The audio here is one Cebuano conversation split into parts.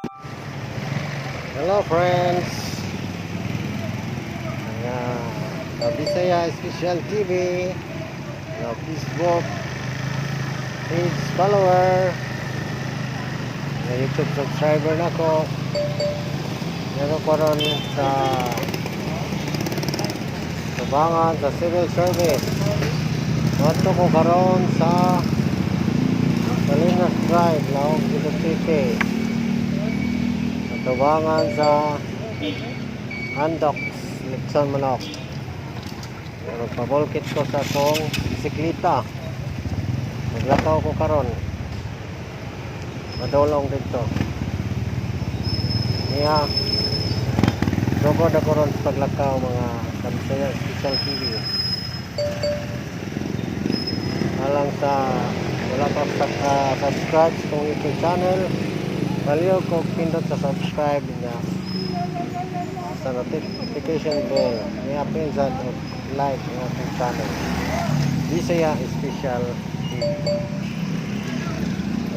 Hello, friends. Ayan. Bisaya Special TV. Na Facebook page follower. Na YouTube subscriber na ko. Meron ko ron sa tubangan sa civil service. Ngadto ko karon sa Salinas Drive, Lahug, Cebu City. Tubangan sa Andox, Litson Manok. Pero pabulkit ko sa akong bisikleta. Maglakaw ko karon. Madulong dito. Niya, sugod ako ron sa paglakaw, mga Kabisaya Special TV. Alang sa wala pa subscribe sa akong YouTube channel, palihog ko pindot sa subscribe niya sa notification bell. May apil sa og like ang akong channel. Bisaya Special TV.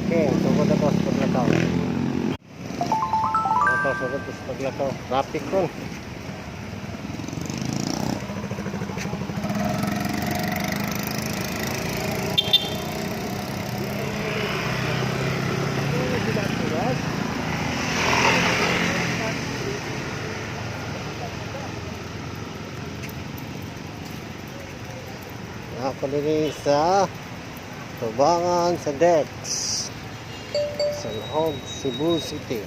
Okay, sugod ako sa paglakaw. Ako, sugod ko sa paglakaw. Traffic ron. Ako diri sa tubangan sa Dex sa Lahog, Cebu City.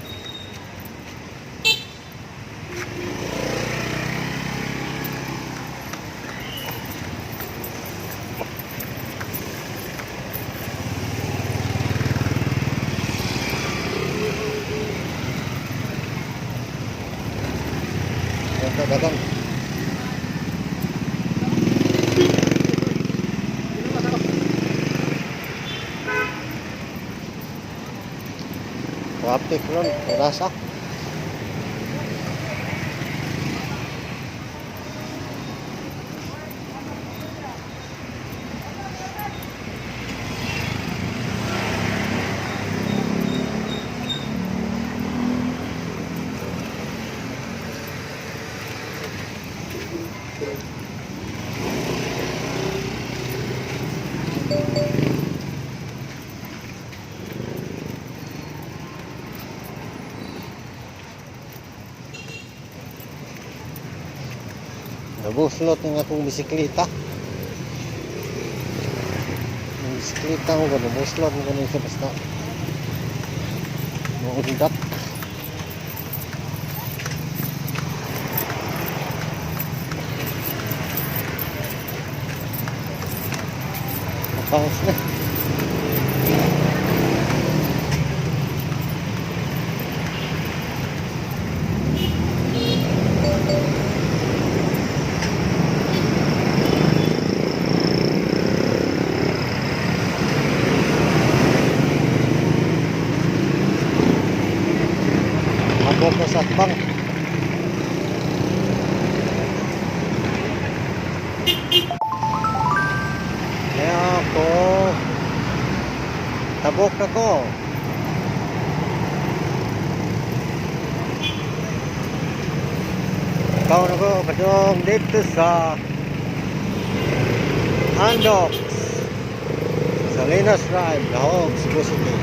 Ito, dagan. Traffic ron, orasa. Nabuslot ng akong bisikleta. Ang bisikleta ko, nabuslot ko ganun siya basta. Maundak. Napahos na. Abot na sa akbang. Kaya ako, tabok na ko. Ikaw na ko, padung dito sa Andox, Salinas Drive, Lahog, Cebu City.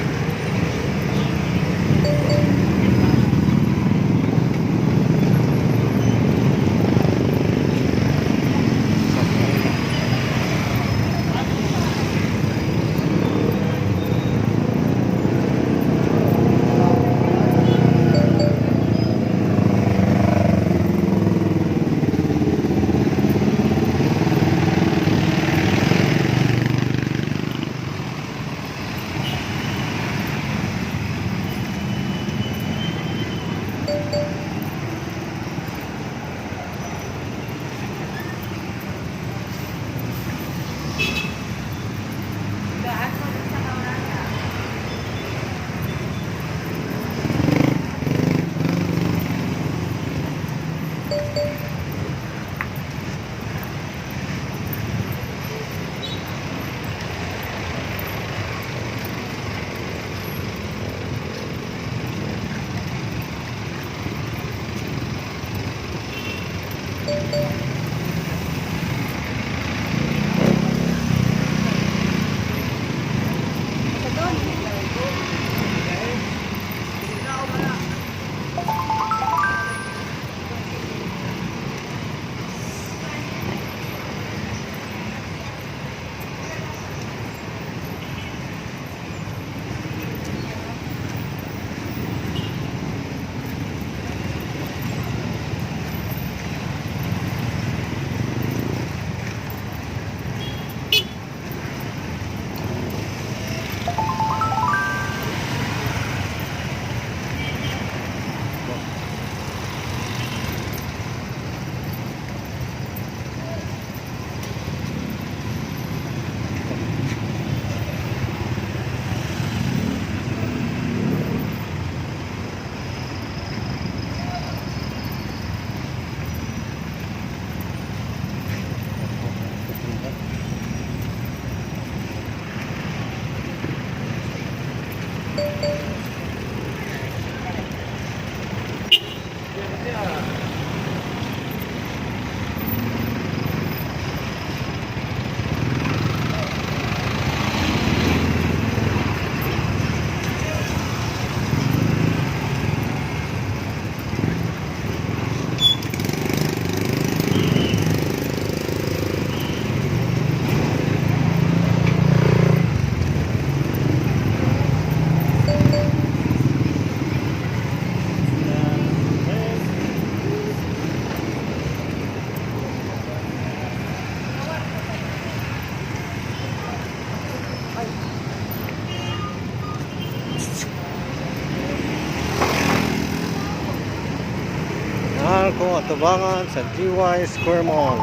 Meralco atubangan sa GY Square Mall.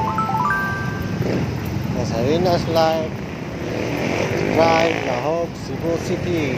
Sa Salinas Life Drive, Lahog, Cebu City.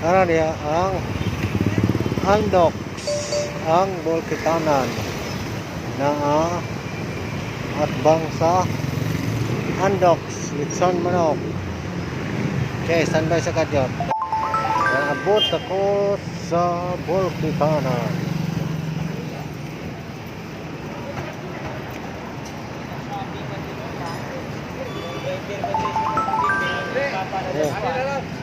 Tara niya ang Andox, ang Bolkitanan na atbang sa Andox Litson Manok. Okay, standby sa kadyot. Naabot ako sa Bolkitanan. Eh.